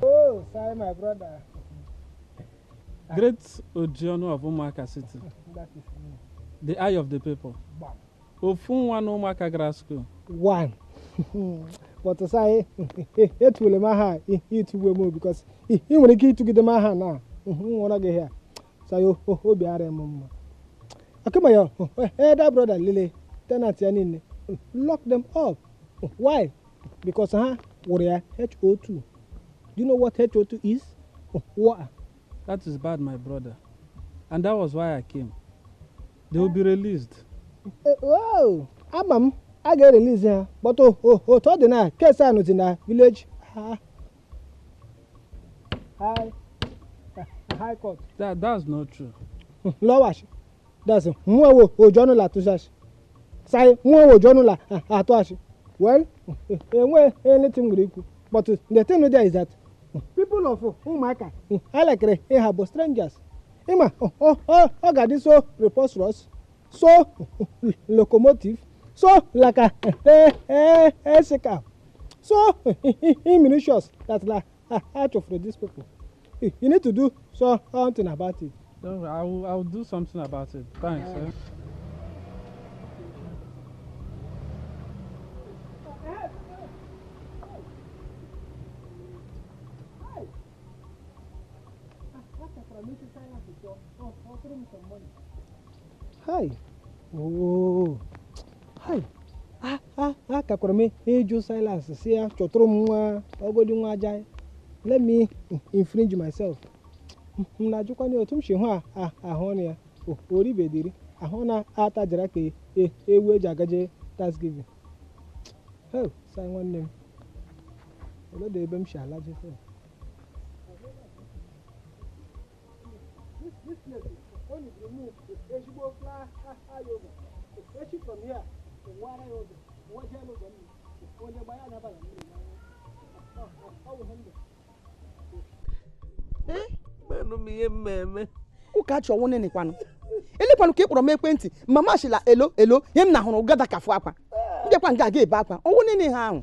Oh, sorry, my brother. Great Ojionu of Umuaka City. That is me. The eye of the people. Bam. Ofu nwa na Umuaka Grammar School. One. But say, etule m aha itugbe m because ị nwere ike ịtụgide m aha na nwụrọ gị here. So obi ara m mma. Akuma ya, elder brother lele, tenant ya niile, lock them up. Why? Because ha wụrụ ya HO2. Do you know what HO2 is? What? That is bad, my brother. And that was why I came. They will be released. Oh, ama m a ga-erelease ha, but otu ọ dị na case a nọzi na village high court. That's not true. Lọwachi, that's nwa Ojionu la atụchachi. Sai nwa Ojionu la atụachi. Well, enwe anything nwere ikwu. But the thing there is that people of Umuaka alekere ịha bụ strangers. Ịma ọ ga-adị so preposterous, so locomotive, so like a a so malicious that la achọfuru these people. You need to do something about it. No, I will do something about it. Thanks. Eh? Hi. Oh. Hi. Ah, kakwara m ịjụ silence si ya chọtụrụ m nwa ọgọdị nwa aja. Let me infringe myself. M na-ajụkwa na otu m si hụ ahụ ọnụ ya oribediri ahụ na-atajara ka ewu eji agaje Thanksgiving. Oh, sai nwanne m. Olee ebe m si alaje sef? This place only remove ezigbo flyover. Echi from here, wara ya ụzọ, nwaje n'ụzọ mmiri, onye gbaya n'abalị mmiri. Manụ m ihe mmemme. Ụka chọwụ nene kwanụ. Elekwanụ ka ị kpọrọ m ekwentị, mama shila elo elo, ihe m na hụrụ gada kafụ akwa. Mbịakwa nga aga ebe akwa, ọnwụ nene ha ahụ.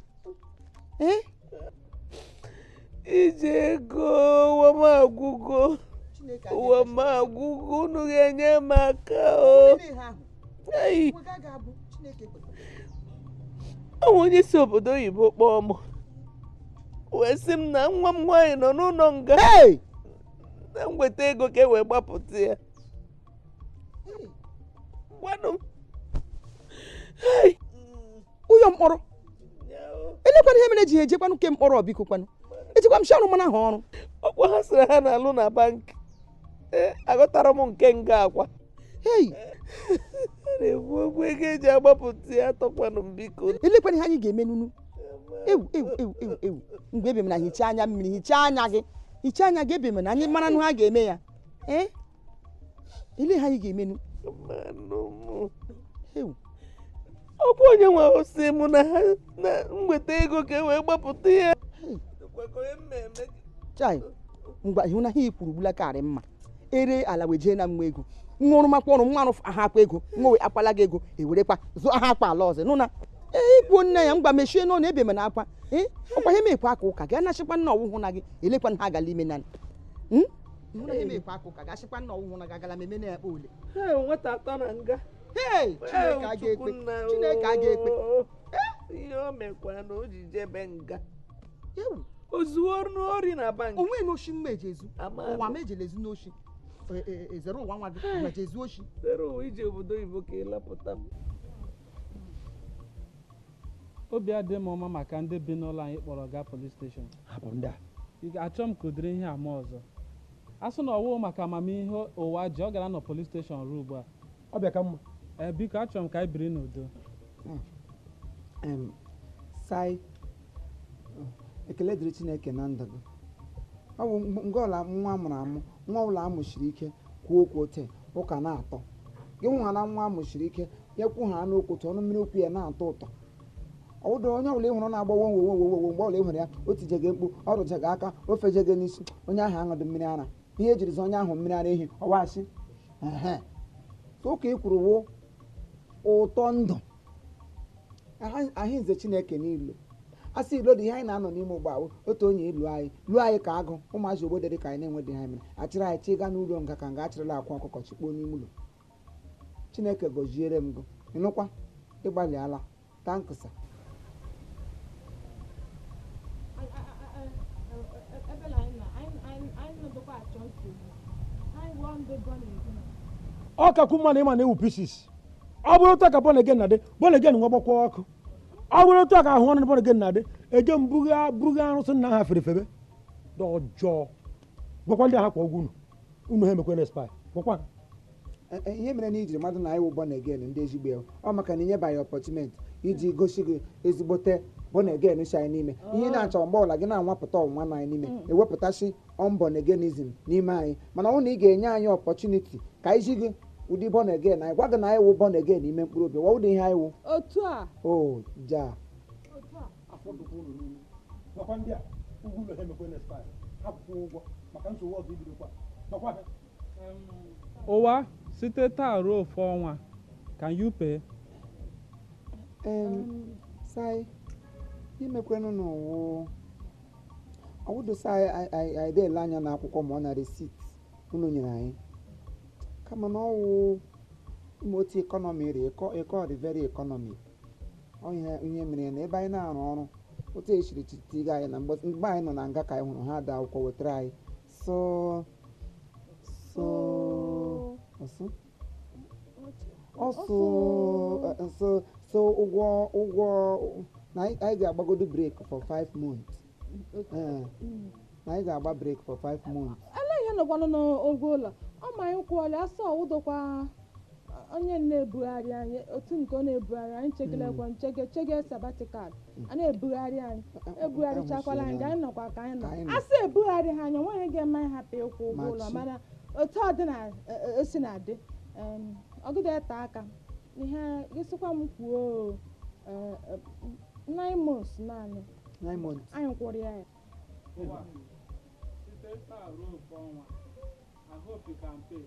Ije ego ụwa m agwụgo. Ụwa m agwụgo, unu ga-enye m aka o. Ọ bụ onye si obodo oyibo kpọọ m wee sị m na nwa m nwaanyị nọ n'ụlọ nga na m weta ego ka e wee gbapụta ya. Gwanụ m. Ụyọ mkpọrọ elekwana ihe mere eji ejekwanụ ke mkpọrọ biko kwanụ ejikwa m shi ọrụ mana ha ọrụ. Ọkwa ha sịrị ha na-alụ na bankị. Aghọtara m nke nga akwa. Na-ekwu okwu ego eji agbapụta ya atọkwanụ m biko. Elekwana ihe anyị ga-eme nunu. Ewu ewu ewu ewu ewu mgbe ebe m na hichaa anya mmiri hichaa anya gị hichaa anya gị ebe m na anyị mara nụ ha ga-eme ya. Ele ha anyị ga-emenu. Ewu ọkwa onye nwe osi m na ha na mweta ego ka e wee gbapụta ya. Chai ngwa ịhụ na ha ikwuru gbula karị mma ere ala wee jee na mma ego nwụrụ makwa ọrụ nwa arụ aha akwa ego nwe akwala gị ego ewerekwa zụ aha akwa ala ọzọ nụ na ikwuo nne ya ngwa mechie n'ọnụ ebe m na akwa ọkwa ihe mekwa aka ụka ga anachịkwa nna ọwụhụ na gị elekwa na ha agala ime nani ihe mekwa aka ụka ga-achịkwa nna ọwụhụ na gị agala meme na ya kpa ole. Nwata atọ na nga. Chineke a ga-ekpe Chineke a ga-ekpe. Ihe o mekwa na o ji jebe nga. O zuo n'ori na bank. Onwe n'oshi mma eji ezu. Ụwa ma ejele ezu n'oshi. Ezere ụwa nwa gị ma eji ezu oshi. Zere ụwa ije obodo oyibo ka ịlapụta m. Obi adịghị m ọma maka ndị bi n'ụlọ anyị kpọrọ gaa police station. Hapụ ndị a. Ị ga-achọ m ka ụdịrị ihe ama ọzọ. A sị na ọwụ maka amamihe ụwa ji ọ gara nọ police station ruo ugbu a. Ọ bịa ka mma. Ee, biko achọrọ m ka anyị biri n'udo. Sai, ekele dịrị Chineke na ndụ gị. Ọ bụ mgbe ọla nwa mụrụ amụ, nwa ọbụla amụchiri ike kwuo okwu ote ụka na-atọ. Gị nwụhara nwa amụchiri ike ya kwu ha n'okwu tụọ ọnụ mmiri okwu ya na-atọ ụtọ. Ọwụdụ onye ọbụla ị hụrụ na-agbawo wo wo wo wo mgbe ọbụla ị hụrụ ya o tijege mkpu, ọ rụjege aka, o fejege n'isi, onye ahụ aṅụdị mmiri ara. Ihe ejirizi onye ahụ mmiri ara ehi ọwashi. Ehe. Ụka ị kwuru wụ ụtọ ndụ. Ahịnze Chineke niile. A sị ilo dị ihe anyị na-anọ n'ime ụgbọ ahụ otu onye ilu anyị lụọ anyị ka agụ ụmụazị obodo dị ka anyị na-enwedị ha mere achịrị anyị chịga n'ụlọ nga ka nga achịrịla akwa ọkụkọ chikpoo n'ime ụlọ. Chineke gọziere m gị. Ịnụkwa, ịgbalịala. Tankụsa. Ọ kakwu mma na ịma na ewu pieces. Ọ bụrụ otu a ka born again na-adị, born again nwa gbakwa ọkụ. Ọ bụrụ otu a ka ahụ ọnụ born again na-adị, eje m buga arụsị nna ha fere febe. Dị ọjọọ. Gwakwa ndị ha kwa ụgwọ unu. Unu ha emekwa na spy. Gwakwa ha. Ihe mere na ijiri mmadụ na anyị wụ born again ndị ezigbo ya ọ maka na inyebaghị opportunity iji gosi gị ezigbote born again si anyị n'ime. Ihe na-achọ mgbe ọbụla gị na-anwapụta ọnwụnwa nọ anyị n'ime ewepụtasị unborn againism n'ime anyị, mana ọ bụrụ na ị ga-enye anyị opportunity ka anyị ji gị ụdị born again anyị gwa gị na anyị wụ born again n'ime mkpụrụ obi, wa ụdị ihe anyị wụ. Otu a. O ja. Afọ dịkwa unu n'ime. Gwakwa ndị a ụgwọ ụlọ ha emekwa na spy. Ha kwụkwọ ụgwọ maka nsogbu ọzọ ibidokwa. Gwakwa ha. Ụwa site taa ruo ofu ọnwa, can you pay? Sai, imekwenụ n'ụwụ ọwụdụ sai anyị dele anya n'akwụkwọ ma ọ na receipt unu nyere anyị, kama na ọwụ ụmụ otu economy rị ịkọ dị very economic. Ọ ihe mere na ebe anyị na-arụ ọrụ otu esiri tiga anyị na mgbe anyị nọ na nga ka anyị hụrụ ha da akwụkwọ wetara anyị so so ọsụ ọsụ so so ụgwọ ụgwọ na anyị ga-agbagodo break for 5 months. Na anyị ga-agba break for 5 months. Ele ihe nọkwanụ n'ụgwọ ụlọ ọ ma anyị kwụọla asọ ụdọkwa onye na-ebugharị anyị otu nke ọ na-ebugharị anyị chegelekwa nchege chege sabatikal a na-ebugharị anyị ebugharịchakwala anyị anyị nọkwa ka anyị nọ asị ebugharị ha anyị onweghị ga-eme anyị hapụ ịkwụ ụgwọ ụlọ, mana otu ọ dị na esi na-adị ọgụdọ ete aka ihe gịsịkwa m kwuo 9 months naanị 9 months anyị kwụrụ ya. Site taa ruo ofu ọnwa, I hope you can pay.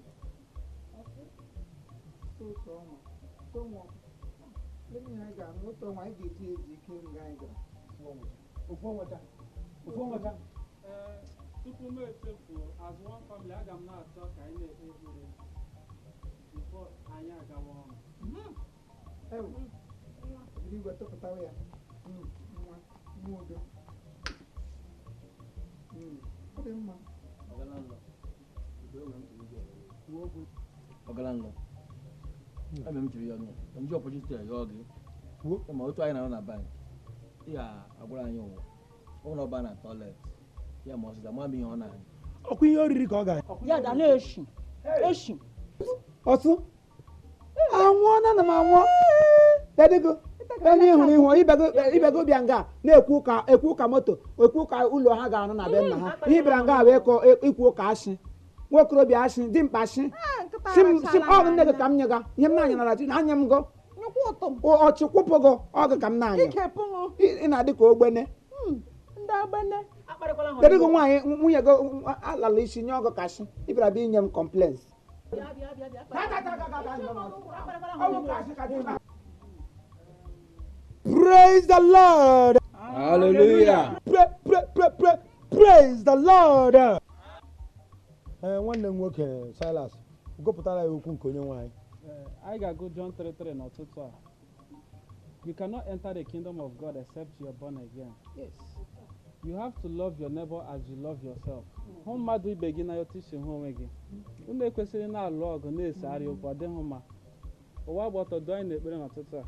Tupu m echefuo, as one family, aga m na-achọ ka anyị na-ekpe ekpere before anyị agawa ọrụ. Igwe tụpụtawa ya. Nwa nwa udo. Ọ dị mma. Ọgalandọ, ebe m jiri ya ọnụ, m ji opportunity ya yọọ gị. Ma otu anyị na-arụ na bank, ị ga-agwara anyị ụwa. Ọ na ọba na toilet, ya ma ọsịsa ma m ihe ọ na-anyị. Ọkwa ihe oriri ka ọ ga. Ya da na-eshi. Eshi. Ọsụ. Anwụọ na m anwụọ. Dedigo. Onye hụrụ ihu ibego bịa nga na-ekwu ụka ekwu ụka moto ekwu ụka ụlọ ha ga-arụ na be nna ha. Ihe bịara nga wee kọ ikwu ụka ashị. Nwokorobịa ashị dimkpa ashị. Si ọ nne gị ka m nye ga ihe m na-anya nara na anya m go. Ọchị kwụpụ gị ọ gị ka m na-anya. Ị na-adị ka ogbene. Dedigo nwaanyị nwunye gị alala isi nye ọgụ ka ashị. Ị bịara bịa inye m complaints. Praise the Lord. Hallelujah. Praise the Lord. Nwanne m nwoke Silas gụpụtara ya okwu nke onye nwe anyị. Anyị ga-agụ John 3:3 n'ụtụtụ a. You cannot enter the kingdom of God except you are born again. Yes. You have to love your neighbor as you love yourself. Hụ mmadụ ibe gị n'anya otu i si hụ onwe gị. Unu ekwesịrị na-alụ ọgụ na-esegharị okwu, ọ dịghị mma. Ụwa gba ọtọ doo anyị n'ekpere n'ụtụtụ a.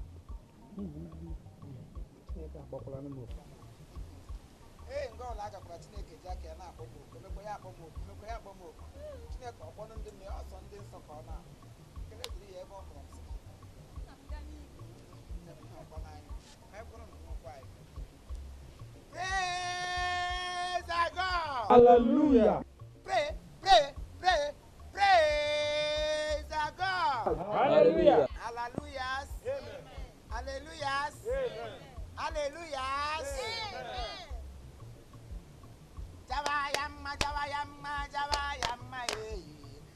Ee, nga ọla agakwara Chineke ji aka ya na-akpọ m oku, emekwa ya akpọ m oku, emekwa ya akpọ m oku. Chineke ọkpọnụ ndị mmiri ọsọ ndị nsọ ka ọ na-akpọ. Ekele dịrị ya ebe ọ kpọrọ m sị. Nne m ọkpọ n'anya. Anyị kwụrụ n'ụkwụ anyị. Praise our God! Hallelujah. Pray, pray, pray, praise our God! Hallelujah. Hallelujahs. Hallelujahs. Hallelujahs. Jawa ya mma, jawa ya mma, jawa ya mma, ee.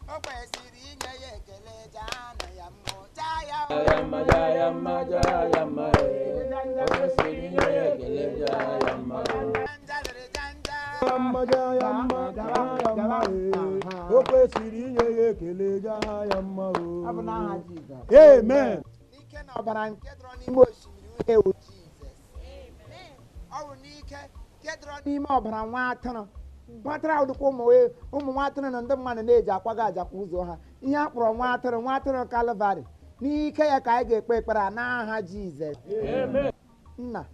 O kwesịrị inye ya ekele, jaanụ ya mma, jaa ya mma. Jayama, jayama, jayama, eh. O kwesịrị inye ya ekele, jayama. Janja dịrị janja. Jayama, jayama, jayama, ee. O kwesịrị inye ya ekele jayama Ọ bụ n'aha o. Jizọs. Amen. N'ike na ọbara nke dọrọ n'ime osimiri uhie wụ Jizọs. Ọ bụ n'ike nke dọrọ n'ime ọbara nwa atụrụ. Nwa atụrụ ahụ dịkwa ụmụ nwa atụrụ na ndị mmadụ na-eji akwaga ajakwa ụzọ ha. Ihe a kpọrọ nwa atụrụ, nwa atụrụ Kalvarị. N'ike ya ka anyị ga-ekpe ekpere a n'aha Jizọs. Nna,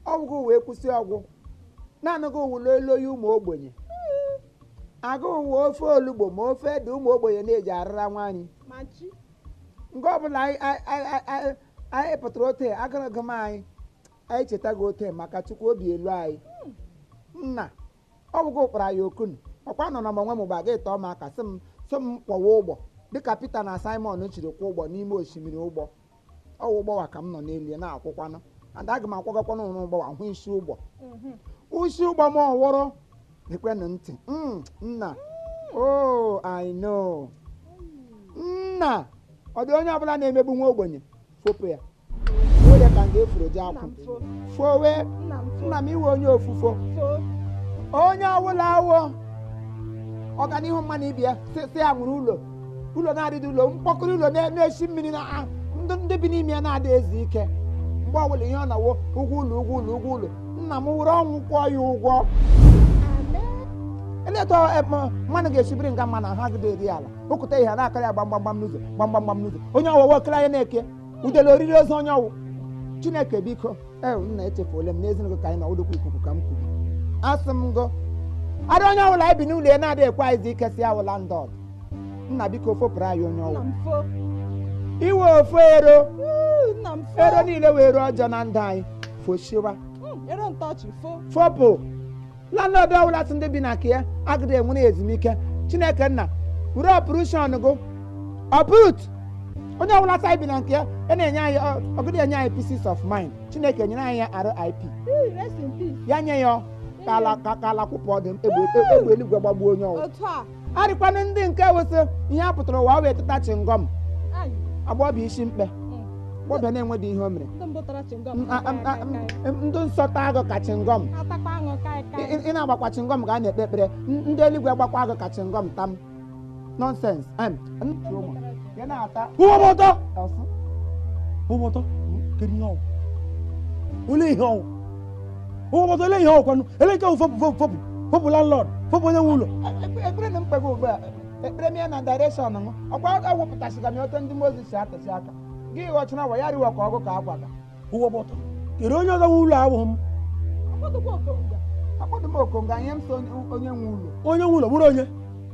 ọgwụgwụ wee kwụsị ọgwụ. Naanị gị wụlụ elu oyi ụmụ ogbenye. Agụụ wụ ofe olugbo ma ofe ede ụmụ ogbenye na-eji arịra nwaanyị. Ma chi. Nke ọbụla anyị pụtara ote agụrụgụ m anyị anyị cheta gị ote maka Chukwu obi elu anyị. Nna, ọ bụgo ụkpara ya okunu ọkwa nọ na m onwe m gba gị tọọ m aka sị m sị m kwọwa ụgbọ dịka Pita na Simon chiri kwụ ụgbọ n'ime osimiri ụgbọ. Ọwụ ụgbọwa ka m nọ n'elu ya na-akwụkwanụ and aga m akwagakwanụ ụrụ ụgbọwa hụ isi ụgbọ. Isi ụgbọ m ọwụrụ ekwenụ ntị. Nna, oh I know. Nna, ọ dị onye ọbụla na-emegbu nwa ogbenye fopụ ya. Onye ka m ga-efuru ji akwụ fowe. Nna m fo. Nna m iwe onye ofufo. Fo. Onye ọbụla awọ ọganihu mmanụ ibi ya sị ya nwere ụlọ ụlọ na-adịdị ụlọ mkpọkọrọ ụlọ na-esi mmiri na ndị bi n'ime ya na-adị ezu ike mgbe ọbụla ihe ọ na-awụ ụgwọ ụlọ ụgwọ ụlọ ụgwọ ụlọ. Nna m were ọnwụ kwụọ ya ụgwọ. Eleta mmanụ ga-esibiri nga mma na ha gide eri ala ụkụta ihe na-akarị ya gbamgbamgbam n'ụzọ gbamgbamgbam n'ụzọ onye ọwụwa okere anya na-eke udele oriri ozu onye ọwụ. Chineke biko, ee nna echefuola m n'ezinụlọ ka anyị nọ ụdịkwa ikuku ka m kwuru. Asị m gụ adị onye ọbụla anyị bi n'ụlọ ya na-adịghị ekwe anyị ike si awụla ndọd. Nna biko fopụrụ anyị onye Nna ọwụ. m fo. Iwe ofu ero. Nna m fo. Ero niile wee ero ọjọọ na ndụ anyị foshiwa. Ero ntọọchị fo. Fopụ landlord ọbụla sị ndị bi na nke ya agịrị enwere ezumike. Chineke nna were ọpụrụshọn gụ ọpụrụt onye ọbụla sị anyị bi na nke ya a na-enye anyị ọgụdị enye anyị pieces of mind. Chineke nyere anyị ya RIP. Rest in peace. Ya nye ya ka ala ka ala kwụpụ ọdụ egbe eluigwe gbagbuo onye ọwụ. Otu a. Arịkwanụ ndị nke wụsị ihe a pụtara ụwa wee tụta chingọm. Anyị. Agbọbịa isi mkpe. Agbọbịa na-enwedị ihe o mere. Ndị mbụ tara chingọm. Ndị nsọ taa agụ ka chingọm. Atakwa aṅụ kai kai. Ị na-agbakwa chingọm ka a na-ekpe ekpere ndị eluigwe gbakwa agụ ka chingọm tam. Nonsense. Ụwa gba ọtọ. Ụwa gba ọtọ. Kedu ihe ọwụ? Olee ihe ọwụ? Ụwa gba ọtọ, olee ihe ọwụ kwanụ? Elee nke ọwụ fopụ fopụ fopụ landlord fopụ onye nwe ụlọ. Ekpere na mkpego ugbu a ekpere m ya na direction m ọkwa awụpụtasịga m otu ndị Mozis si atụsị aka gị ghọchara wa ya riwa ka ọgụ ka akwa ga. Ụwa gba ọtọ. Kedu onye ọzọ nwe ụlọ abụghị m? Akpọdụ m Okonga ihe m so onye nwe ụlọ. Onye nwe ụlọ bụrụ onye?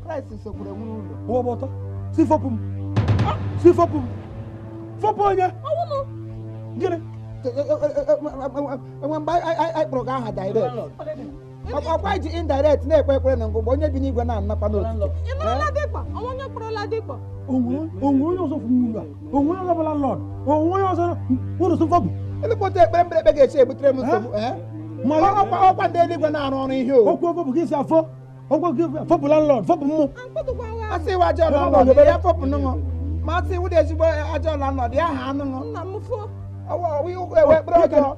Kraịst sokwuru enwere ụlọ. Ụwa gba ọtọ. Si fopụ m. Si fopụ m. Fopụ onye? Gịnị? Enwe mgbe anyị kpọrọ gị aha direct. Ọkwa ji indirect na-ekpe ekpere na mgbe onye bi n'igwe na-anakwa n'otuto. Ị nụrụla dịkpa? Ọnwa onye kpọrọla dịkpa? Onwe onye ọzọ fụrụ ụlọ a? Onwe onye ọzọ bụ landlord? Onwe onye ọzọ ụlọ si fopụ? Elekpọta ekpere mkperekpe ga-eche ebutere m nsogbu. Ọkwa ndị eluigwe na-arụ ọrụ ihe o. Okwu fopụ gị si afọ. Okwu gị fopụ landlord fopụ mmụ. Asị iwe ajọ landlord ya fopụ nụṅụ. Ma asị iwu dị ezigbo ajọ landlord ya ha anụṅụ. Nna m fo. Ewe ekpere ọjọọ.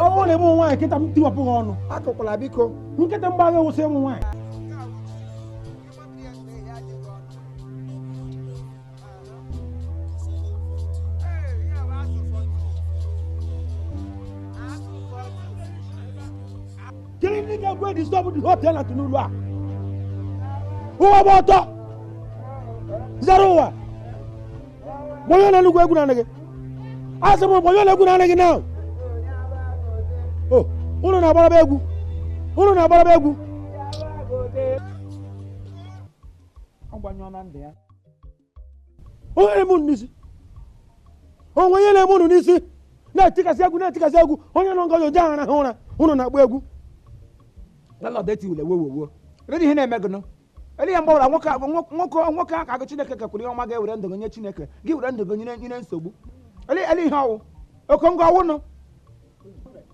Ọ bụrụ na ịbụ nwaanyị kịta m tiwapụ gị ọnụ. Akụkwala biko. Nkịta mgba agha wụsị ụmụ nwaanyị. Kedu ndị ga-egwe disturb the hotel na n'ụlọ a? Ụwa gba ọtọ. Zara ụwa. Gbanye na enugwu egwu na gị. Asị m gbanye na egwu na gị now. Oh, Unu na-agbara egwu. Unu na-agbara egwu. Ọ na ndụ ya. Onye na-eme unu n'isi. Onwe onye na-eme unu n'isi. Na-etikasị egwu na-etikasị egwu. Onye nọ ngozi oje ahụ ụra. Unu na-agba egwu. Landlord eti ule wo wo wo. Ready ihe na-eme gị nụ. Ele ya mgbawara nwoke nwoke aka agụ Chineke kekwuru ihe ọma ga-ewere ndụ gị nye Chineke. Gị were ndụ gị nye nsogbu. Ele ele ihe ọwụ. Okongo ọwụ nụ.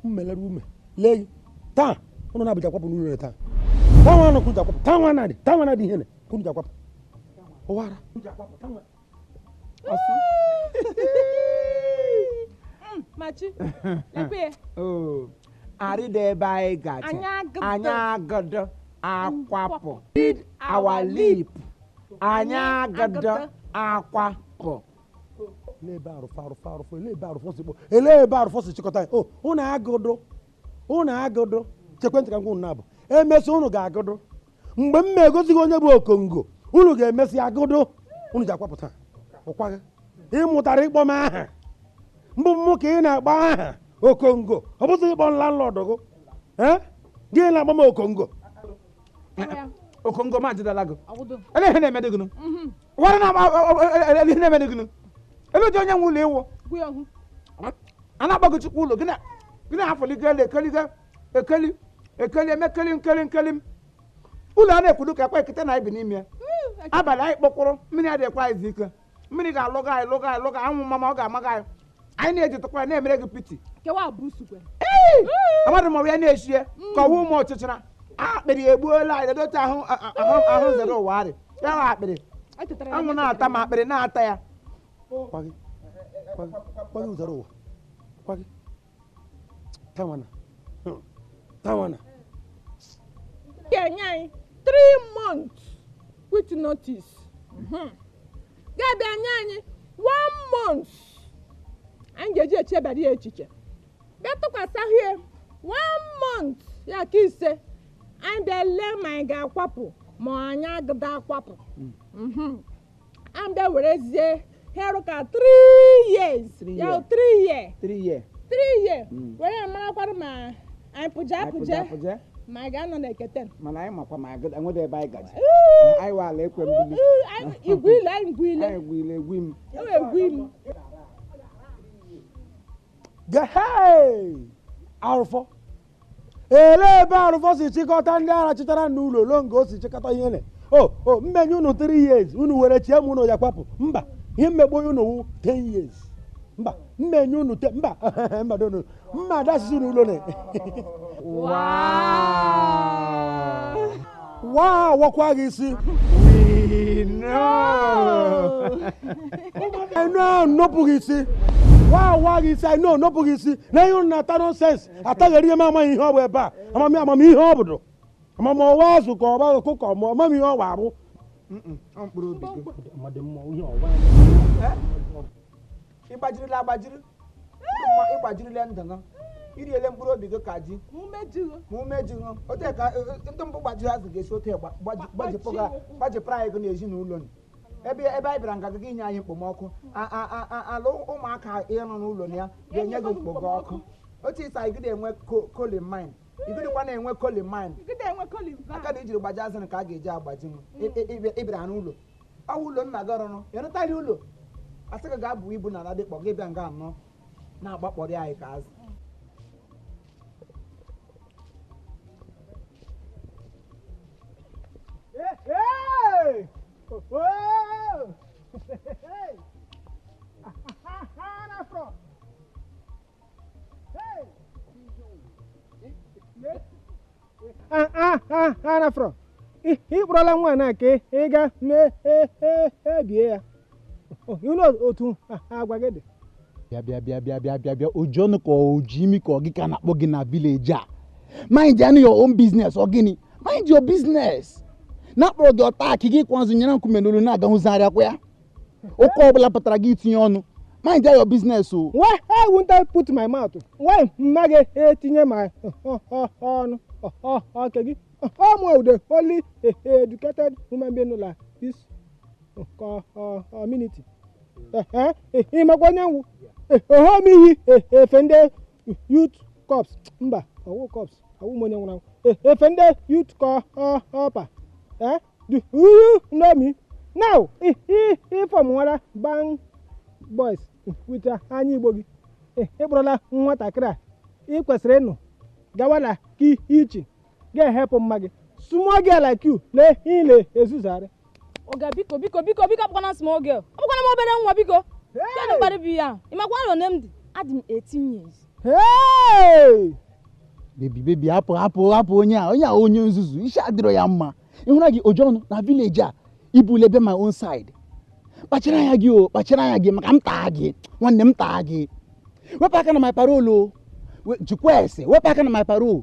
Mmelere ume. Lee taa unu na-abịa kwapụ n'ụlọ taa. Nwa nọ kuja kwapụ. Taa nwa na-adị. Taa nwa na-adị ihe ne. Kuja kwapụ. Ụwara. Ọsọ. Machi. Lekwe. Oh. Arịda ebe anyị gaje. Anyị agado akwapụ. Read our lip. Anyị agado akwapụ. Ebe arụfọ arụfọ arụfọ ele ebe arụfọ si kpọ ele ebe arụfọ si chịkọta ya. O unu agụdo. Unu agụdo. Chekwentị ka ngwa unu na-abụ. Emesi unu ga-agụdo. Mgbe m na-egosighị onye bụ okongo, unu ga-emesi agụdo. Unu ji akwapụta. Ụkwa gị. Ị mụtara ịkpọ m aha. Mbụ mụ ka ị na-akpọ aha okongo. Ọ bụghị ịkpọ landlord gị. Eh? Gị na-akpọ m okongo. Okongo ma ajidala gị. Ele ihe na-eme gị nụ. Wara na ele ihe na-eme gị nụ. Ele ụdị onye nwe ụlọ ịwụ. A na-akpọ gị Chukwu ụlọ gị na-afọligo ele ekeligo ekeli ekeli emekeli nkeli nkeli m. Ụlọ a na-ekwudo ka ekwe ekete na ibi n'ime ya. Abalị anyị kpọkwụrụ mmiri adịghịkwa izu ike. Mmiri ga-alụga anyị lụga anyị lụga anwụ mama ọ ga-amaga anyị. Anyị na-eji tụkwa ya na-emere gị piti. Amadụ ma ọ bụ ya na-eshie ka ọwa ụmụ ọchịchịra. Akpịrị egbuola anyị ledote ahụ ahụ zere ụwa arị. Ya nwa akpịrị. Anwụ na-ata ma akpịrị na-ata ya. Kwagị. Kwagị. Kwagị zere ụwa. Kwagị. Tawana. Tawana. Ga-enye anyị 3 months with notice. Ga-abịa nye anyị 1 month. Anyị ga-eji echebara ya echiche. Bịa tụkwasị ahụ ya 1 month ya ka ise. Anyị bịa lee ma anyị ga-akwapụ ma anyị agada akwapụ. Anyị bịa werezie herụ ka 3 years. Ya 3 years. 3 years. 3 years. Were marakwarụ ma anyị pụja apụja. Ma anyị ga-anọ n'ekete. Mana anyị makwa ma enwede ebe anyị gaji. Anyị wala ekwe mbuli. Igwe ile anyị gwu ile. Anyị gwu ile egwu m. Egwu m. Gehee! Arụfọ. Ele ebe arụfọ si chịkọta ndị ara chịtara n'ụlọ longo o si chịkọta ihe ne. O mmenye unu 3 years unu were chie m unu ya kwapụ. Mba, ihe mmegbu unu wụ 10 years. Mba, mmenye unu mba mba dono. Mma dasịsị unu ụlọ ne. Wow, wakwa gị isi. We know. I know nọpụ gị isi. Wow, wa gị isi. I know nọpụ gị isi. Na ihe unu na-ata nonsense. Ataghịrị ihe m amaghị ihe ọ bụ ebe a. Amami amamihe ọ bụdo. Amama ọwa azụ ka ọba ọkụkọ ma amami ihe ọ wa arụ. Ọ mkpụrụ obi gị. Mmadụ mmụọ ihe ọwa. Ị gbajirila agbajiri. Ị gbajirila ndụ gị. Iriele mkpụrụ obi gị ka ji. Ma ume ji ṅụ. Otu ka ndị mbụ gbajiri azụ ga-esi otu gbajipụrụ anyị gị n'ezinụlọ nụ. Ebe anyị bịara nga gị inye anyị mkpomọkụ. Ala ụmụaka ịnọ n'ụlọ ya ga-enye gị mkpogo ọkụ. Otu isi anyị gị enwe colin mine. Igidikwa na-enwe colin mine. Aka na ijiri gbaji azụ ka a ga-eji agbaji nụ. Ị bịara n'ụlọ. Ọ wụ ụlọ nna gị rụrụ. Ị rụtara ụlọ. Asị gị ga-abụ ibu na ala dịkpọ gị bịa nga anọ na-agbakpọrị anyị ka azụ. Hey! Oh! Hey! Hey! Anafro. Ị kpọrọla nwa na ka ị ga mee bie ya. You know otu agwa gị dị. Bịa bịa bịa bịa bịa bịa bịa oji ọnụ ka oji imi ka ọ gị ka na-akpọ gị na village a. Mind your own business ọ gịnị? Mind your business. Na-akpọrọ gị ọta akị gị kwa nzu nyere nkume n'olu na-aga hụzigharị akwa ya. Ụka ọbụla pụtara gị itinye ọnụ. Mind your business o. Why I won't I put my mouth? Why mma gị etinye my ọnụ oke gị? Ọ mụ the only educated human being like this community. Ịmakwa onye nwụ ohom iyi efe ndị youth Corps mba ọwụ corps awụ m onye nwụrụ anwụ. Efe ndị youth corps eh do you know me now? Ịfọm nwara bang boys with anya igbo gị. Ị kpọrọla nwatakịrị a ị kwesịrị ịnụ gawa na ichi ga-ehepụ mma gị small girl like you lee ile ezuzarị. Oga biko biko biko biko akpọkwana small girl, akpọkwana m obere nwa biko. Kedụ mkparị bụ ya? Ị makwa arọ nne m dị? Adị m 18 years. Hey! Baby baby hapụ hapụ hapụ onye a onye a onye nzuzu isi adịrọ ya mma. Ịhụra gị Ojiọnụ na village a ibule bịa my own side. Kpachara anya gị o, kpachara anya gị maka m taa gị nwanne m taa gị. Wepụ aka na my parole o, jikwa ese wepụ aka na my parole.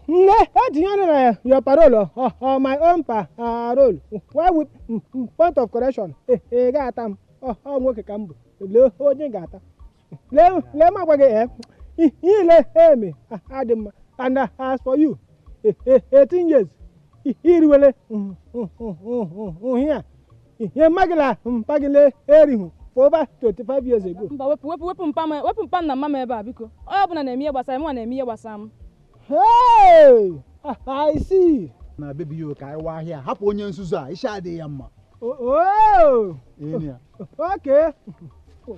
Nne etinye ọnụ na your parole or my own parole. Why with point of correction? Ị ga-ata m ọ nwoke ka m bụ, lee onye ga-ata. Lee m agwa gị ile eme adị mma. And as for you, 18 years iriwele nhia ihe mmagịla mpagịle erihu for over 25 years ago. Mba wepụ wepụ wepụ mpa m, wepụ mpa m na mma m ebe a biko. Onye ọbụla na-eme ihe gbasara m, nwa na-eme ihe gbasara m. Hey! I see. Na baby yo ka anyị waa ahịa hapụ onye nzuzu a isi adịghị ya mma. Oh! Okay.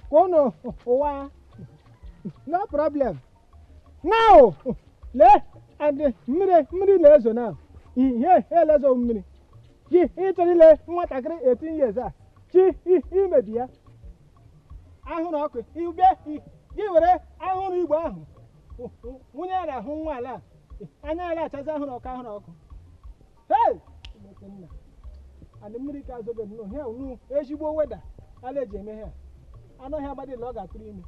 Kono ụwa. No problem. Now, lee and mmiri na-ezo now. Ihe elezo mmiri. Gị ịchọrọ ile nwatakịrị 18 years a chi imebi ya. Ahụrụ ọkụ igbe gị were ahụrụ igbe ahụ nwunye ya na-ahụ nwa ala anya ya na-achazi ahụrụ ọkụ ahụrụ ọkụ. Hey! And mmiri ka azogo nnọọ here unu ezigbo weda ala eji eme ha anụ ọhịa agbadịla ọ ga-atụrụ ime.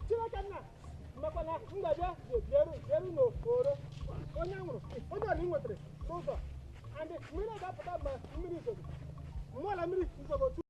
Chineke nna mmakwana m ga-abịa bịaru n'oro onye nwụrụ onye ọla ị nwetara n'ụzọ and mmiri ga-apụta ma mmiri zogo mmụọla mmiri nzogo.